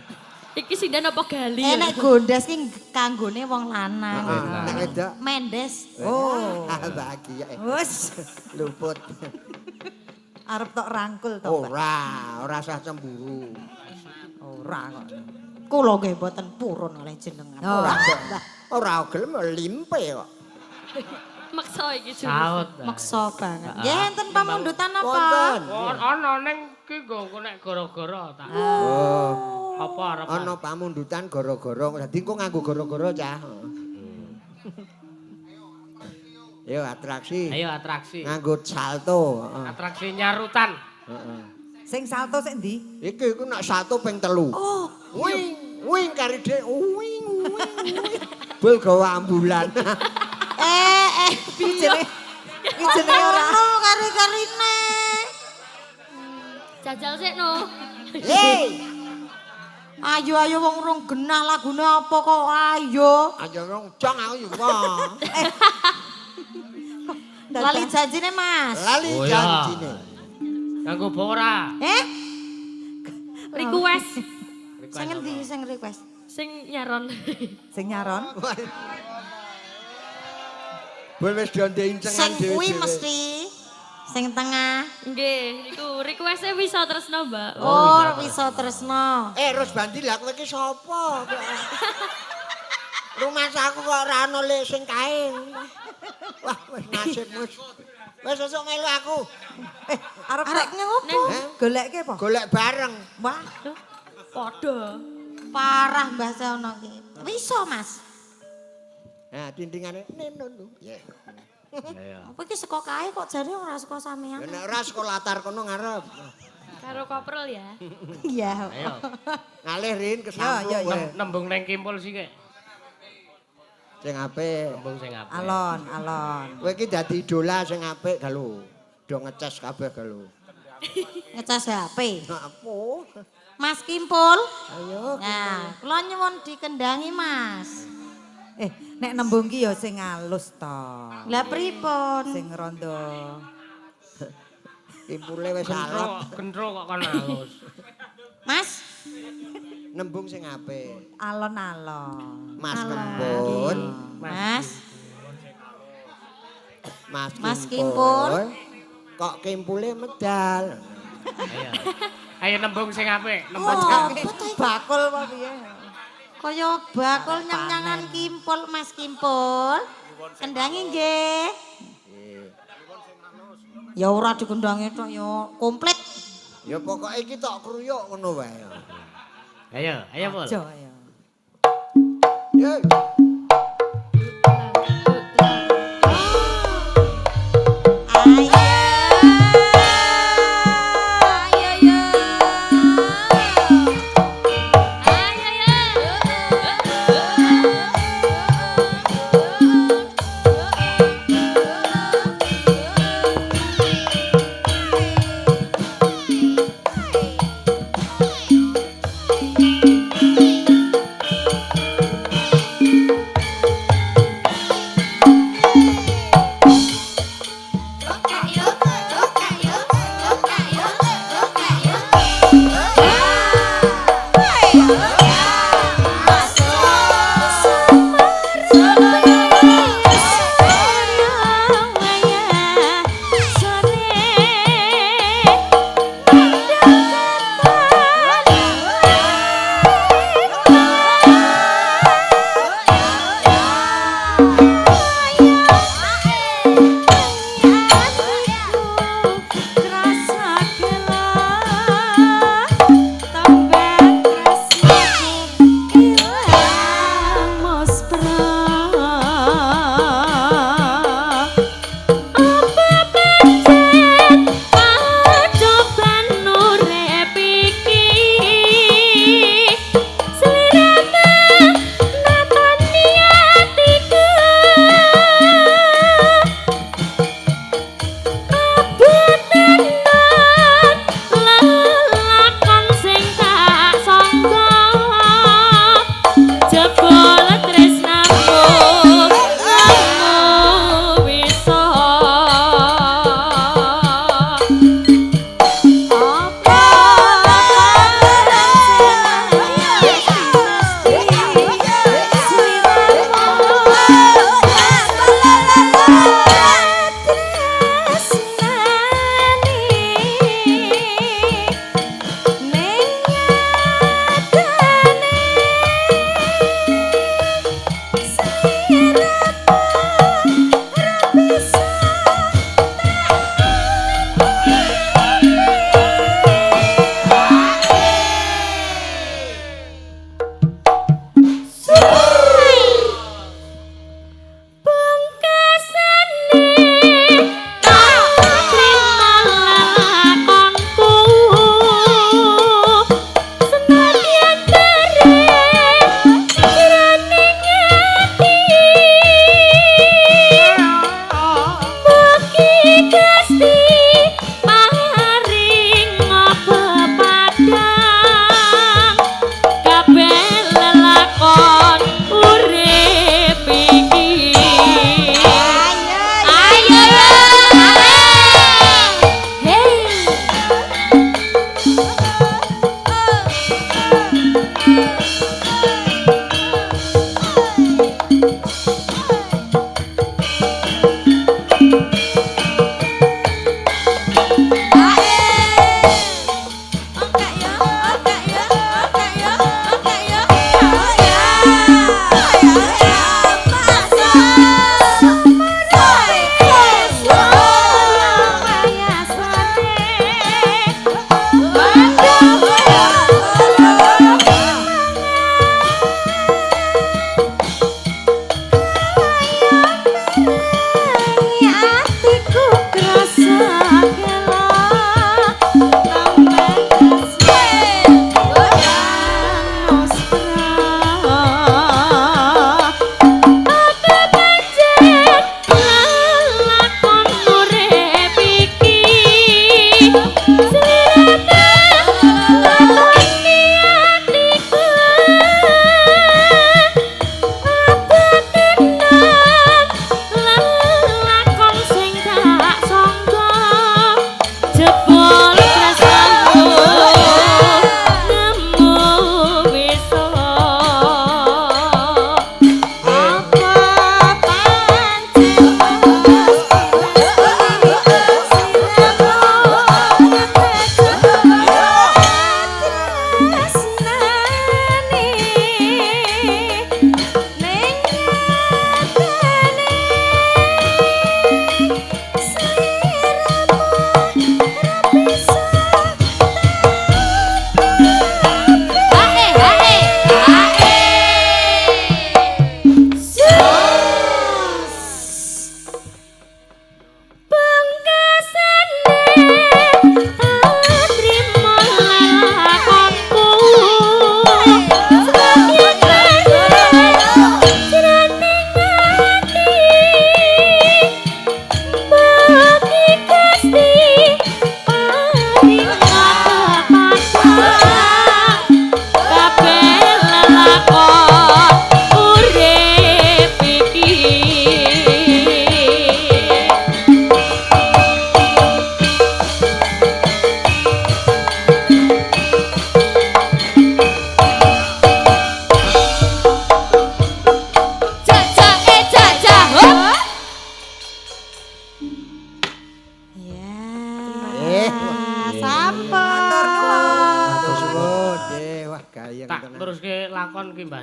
Iki sinden apa gali? Nek gondes ki kanggone wong lanang. Nek wedok mendes. Oh, bahagia. Wes luput. Arep tok rangkul to, Pak. Ora, ora usah cemburu. Ora kok. Kula nggih mboten purun oleh jenengan. Ora. Ora gelem limpe kok. Maksa iki jurus. Maksa banget. Nggih enten pamundutan apa? Wonten. Ana ning ki nggo nek gara-gara tak. Oh. Apa arep ana pamundutan gara-gara. Dadi engko nganggo gara-gara cah. Ayo atraksi. Ayo atraksi. Nganggo salto. Atraksi nyarutan. Heeh. Sing salto sik endi? Iki iku nak salto ping 3. Oh. Wing, wing kari dhek wing wing. Bul gawa ambulan. Iki jenenge iki jenenge ora kari-karine. Jajal sik no. Hei. Ayo ayo wong urung genah lagune apa kok ayo. Ayo rong jong aku yo wong. Lali janjine Mas. Lali janjine. Nganggo apa ora? Eh? Request. Sing endi sing request? Sing nyaron. Sing nyaron? Bul wis do ndek Sing kuwi mesti sing tengah. Nggih, niku request-e Wisa Tresna, Mbak. Oh, Wisa Tresna. Ros Bandi lha kowe iki sapa? Rumah aku kok ora ono lek sing kae. Wah, wis nasibmu. Wis sesuk melu aku. Arep ngopo? Goleke apa? Golek bareng. Wah, padha. Parah Mbah Sono iki. Wisa, Mas. Nah, tintingane nenono. Ya. Apa iki saka kae kok jare ora saka sampean? Ya nek ora saka latar kono ngarep. Karo koprol ya. Iya. Ayo. Ngalih Rin kesamplung kowe. Nembung neng kimpul sih kek. Sing apik. Nembung sing apik. Alon, alon. Kowe iki dadi idola sing apik galo. Do ngeces kabeh galo. Ngeces HP. Apa? Mas Kimpul. Ayo. Nah, kula nyuwun dikendangi, Mas. Nek nembung ki ya sing alus to. Lah pripun? Sing rondo. Kimpule wis alot. Gendro kok kon alus. Mas. Nembung sing apik. Alon-alon. Mas Kempul. Mas. Mas, Mas Kimpul. Kok kimpule medal. Ayo. Ayo nembung sing apik, nembung. Wah, apa ta iki? Bakul apa piye? Kaya bakul nyang-nyangan kimpul Mas Kimpul. Kendangi nggih. Ya ora dikendangi tok ya komplit. Ya pokoke iki tok kruyuk ngono wae. Ayo, ayo Pul. Aja ayo. Yo. Ayo. Ayo yo. Ayo yo. Ayo.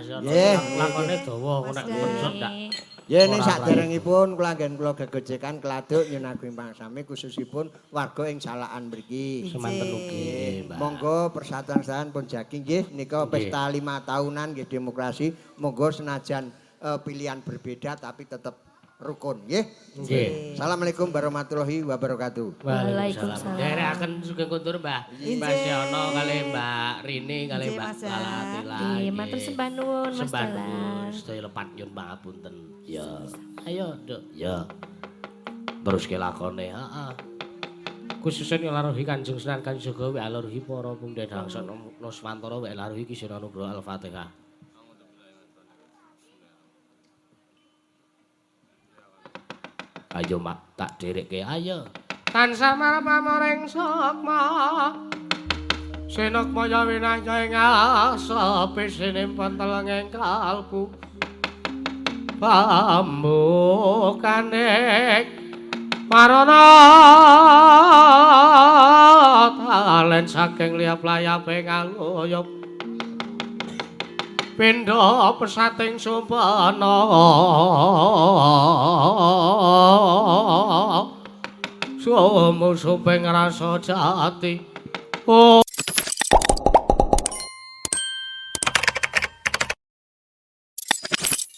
Yono. Nggih. Lakone dawa kok nek pencet ndak. Ya ning saderengipun kula anggen kula gegojekan keladuk nyuwun agung pangsami khususipun warga ing Salakan mriki. Semanten ugi, Mbak. Monggo persatuan-persatuan pun jagi nggih nika pesta 5 tahunan nggih demokrasi. Monggo senajan pilihan berbeda tapi tetap rukun nggih. Nggih. Assalamualaikum warahmatullahi wabarakatuh. Waalaikumsalam. Nderekaken sugeng kundur Mbah. Mbah Yono kalih Mbak Rini kalih Mbak Lalatila. Nggih, matur sembah nuwun Mas Sembah Dalang. nuwun sedaya lepat nyuwun pangapunten. Ya. Ayo, Nduk. Ya. Teruske lakone, heeh. Khususnya nglaruhi Kanjeng Sunan Kalijaga wa aluhi para pundha dangsa Nuswantara wa aluhi Ki Sira Nugroho Al-Fatihah. Ayo mak tak dherekke ayo. Tansah marep pamoring sukma. Sinukmaya winaya ing asepi sinimpen telenging kalbu. Pambukane marana talen saking liyap layape ngaluyup. Pindha pesating sumpena sumu suping rasa jati. Oh.